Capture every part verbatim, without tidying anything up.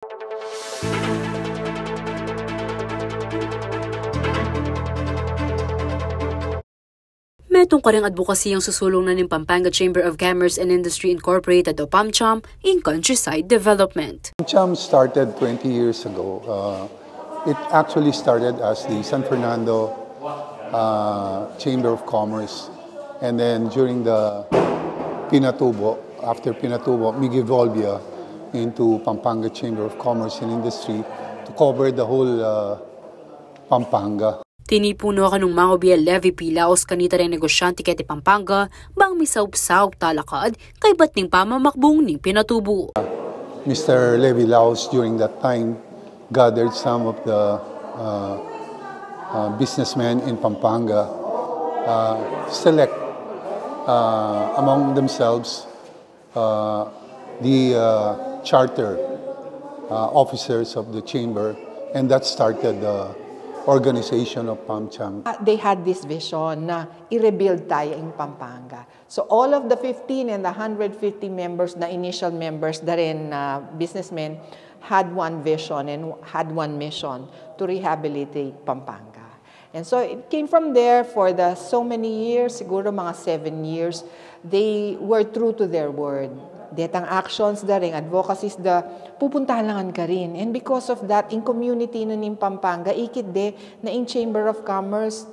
Metung kareng adbokasiyang susulung na ning Pampanga Chamber of Commerce and Industry Incorporated o PAMCHAM ing countryside development. PAMCHAM started twenty years ago. Uh, it actually started as the San Fernando uh, Chamber of Commerce. And then during the Pinatubo, after Pinatubo, mig-evolve ya into Pampanga Chamber of Commerce and Industry to cover the whole uh, Pampanga. Tinipu no kanung Mango Biel Levy P. Laos kanita reng negosyante keti Pampanga bang misaup-saup talakad kaybat ning pamamakbung ning Pinatubo. Mister Levy Laos during that time gathered some of the uh, uh, businessmen in Pampanga, uh, select uh, among themselves uh, the uh, charter uh, officers of the chamber, and that started the organization of PAMCHAM. Uh, they had this vision na i-rebuild taya ing Pampanga. So all of the fifteen and the hundred fifty members na initial members da rin na businessmen had one vision and had one mission to rehabilitate Pampanga. And so it came from there for the so many years, siguro mga seven years, they were true to their word. Detang actions da ring advocacies da pupuntahan langan karin. And because of that, in community na ning Pampanga, ikit de na in Chamber of Commerce,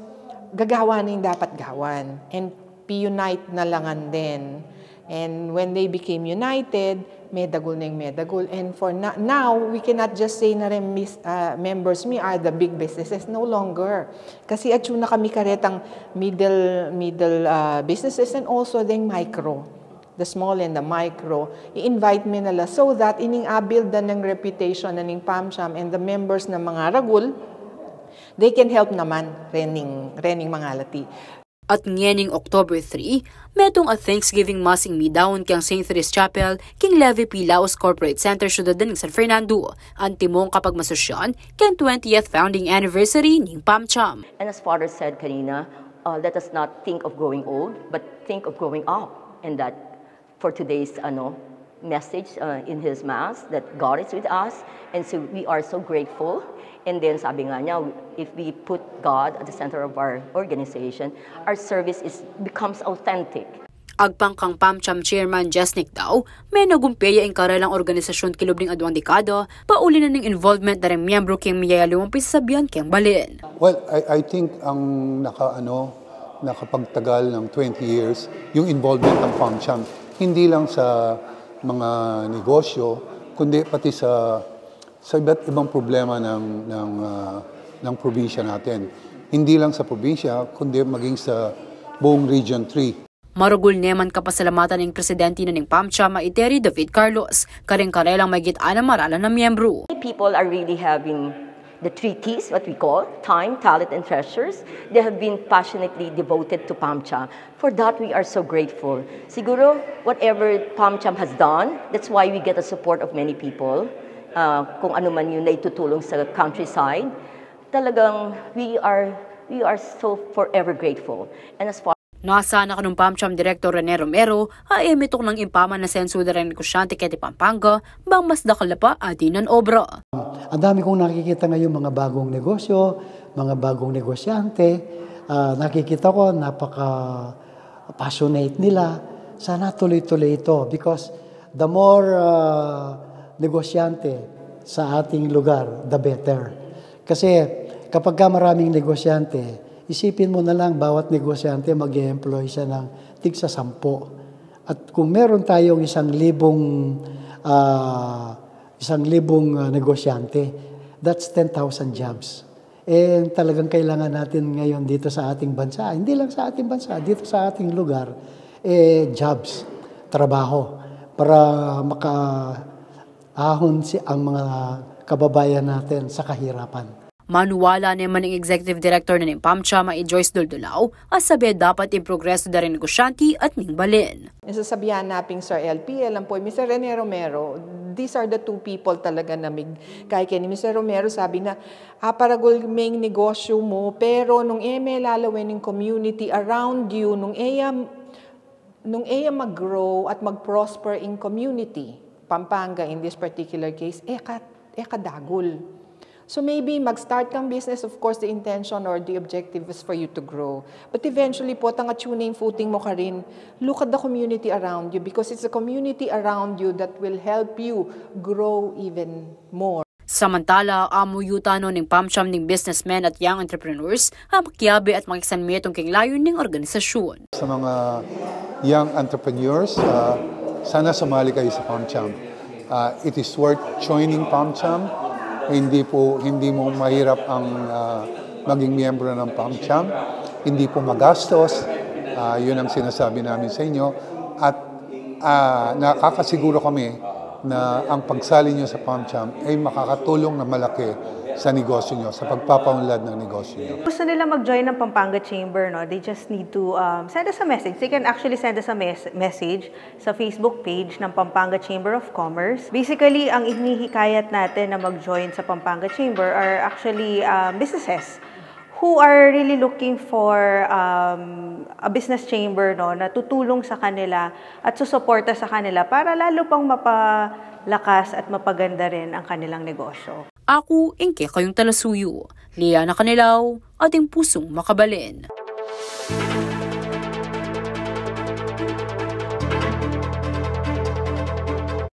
gagawa na ing dapat gawan. And pi-unite na langan din. And when they became united, medagul na ing medagul. And for na- now, we cannot just say na rin mis- uh, members mi are the big businesses. No longer. Kasi atsu na kami karetang middle, middle uh, businesses and also deng micro. The small and the micro. I-invite mi na la so that ining abuild na ning reputation na ning PAMCHAM and the members na mangaragul, they can help naman rening, rening mangalati. At ngening October three, metung a Thanksgiving Mass ing midaun keng Saint Therese Chapel, king Levy P. Laos Corporate Center, syudad ning San Fernando, antimong kapagmasusyan keng twentieth founding anniversary ning PAMCHAM. And as Father said kanina, uh, let us not think of growing old, but think of growing up. And that for today's ano, message uh, in his mass that God is with us, and so we are so grateful. And then sabi nga niya, if we put God at the center of our organization, our service is becomes authentic. Agpang kang PAMCHAM Chairman Jesnick Dau, menagumpe ya ing karelang organisasyun kilub ning adwang dekada, pauli na ning involvement da reng miyembru king miyayaliwang pisasabian keng balen. Well, I, I think ang naka, ano, nakapagtagal ng twenty years yung involvement ng PAMCHAM. Hindi lang sa mga negosyo, kundi pati sa, sa iba't ibang problema ng, ng, ah, ng probinsya natin. Hindi lang sa probinsya, kundi maging sa buong Region three. Marugul ne man kapasalamatan ing presidente na ning PAMCHAM a i Terry David Carlos, kareng karelang maygit anam a ralan a miyembru. People are really having the three T's, what we call time, talent, and treasures. They have been passionately devoted to PAMCHAM. For that, we are so grateful. Siguro, whatever PAMCHAM has done, that's why we get the support of many people. Uh, kung ano man yung naitutulong sa countryside, talagang we are, we are so forever grateful. And as far Nasa na kanung PAMCHAM Director Rene Romero, a e mituknang ing pamanasensu da reng negosyante keti Pampanga, bang mas dakal na pa a dinan obra. Ang dami kong nakikita ngayon, mga bagong negosyo, mga bagong negosyante, ah, nakikita ko napaka-passionate nila. Sana tuloy-tuloy ito because the more ah, negosyante sa ating lugar, the better. Kasi kapag ka maraming negosyante, isipin mo na lang, bawat negosyante mag-e-employ siya ng tigsa sampu. At kung meron tayong isang libong, ah, isang libong ah, negosyante, that's ten thousand jobs. Eh, talagang kailangan natin ngayon dito sa ating bansa, hindi lang sa ating bansa, dito sa ating lugar, eh, jobs, trabaho, para maka ahon si ang mga kababayan natin sa kahirapan. Maniwala ne man ing Executive Director na ning PAMCHAM a i Joyce Duldulao a sabe dapat ing progreso da ring negosyante at ning balen. Ing sasabian na pin Sir L P L, ampo i Mister Rene Romero, these are the two people talaga na mig-, kay keni Mister Romero sabi na, aparagul me ing negosyo mu, pero nung e me lalawen ing community around you, nung e ya nung e ya mag-grow at mag-prosper ing community, Pampanga in this particular case, e ka, e ka dagul. So maybe mag-start kang business, of course, the intention or the objective is for you to grow. But eventually, potang atune ing footing mu karin, look at the community around you because it's the community around you that will help you grow even more. Samantala, amu yu tano ning PAMCHAM ning businessmen at young entrepreneurs a makiabe at makisalaysay king layun ning organisasyon. Sa mga young entrepreneurs, ah, sana sumali kayo sa PAMCHAM. Ah, it is worth joining PAMCHAM. Hindi po, hindi mo mahirap ang, ah, maging miyembro ng PAMCHAM. Hindi po magastos. Ah, yun ang sinasabi namin sa inyo. At, ah, nakakasiguro kami na ang pagsali nyo sa PAMCHAM ay makakatulong na malaki sa negosyo nyo, sa pagpapaunlad ng negosyo nyo. Gusto nila mag-join ng Pampanga Chamber, no? They just need to, um, send us a message. They can actually send us a mes- message sa Facebook page ng Pampanga Chamber of Commerce. Basically, ang hinihikayat natin na mag-join sa Pampanga Chamber are actually, um, businesses who are really looking for, um, a business chamber, no, na tutulong sa kanila at susuporta sa kanila para lalo pang mapalakas at mapaganda rin ang kanilang negosyo. Aku ing kekayung talasuyu, Liana Canelao, ating pusung makabalen.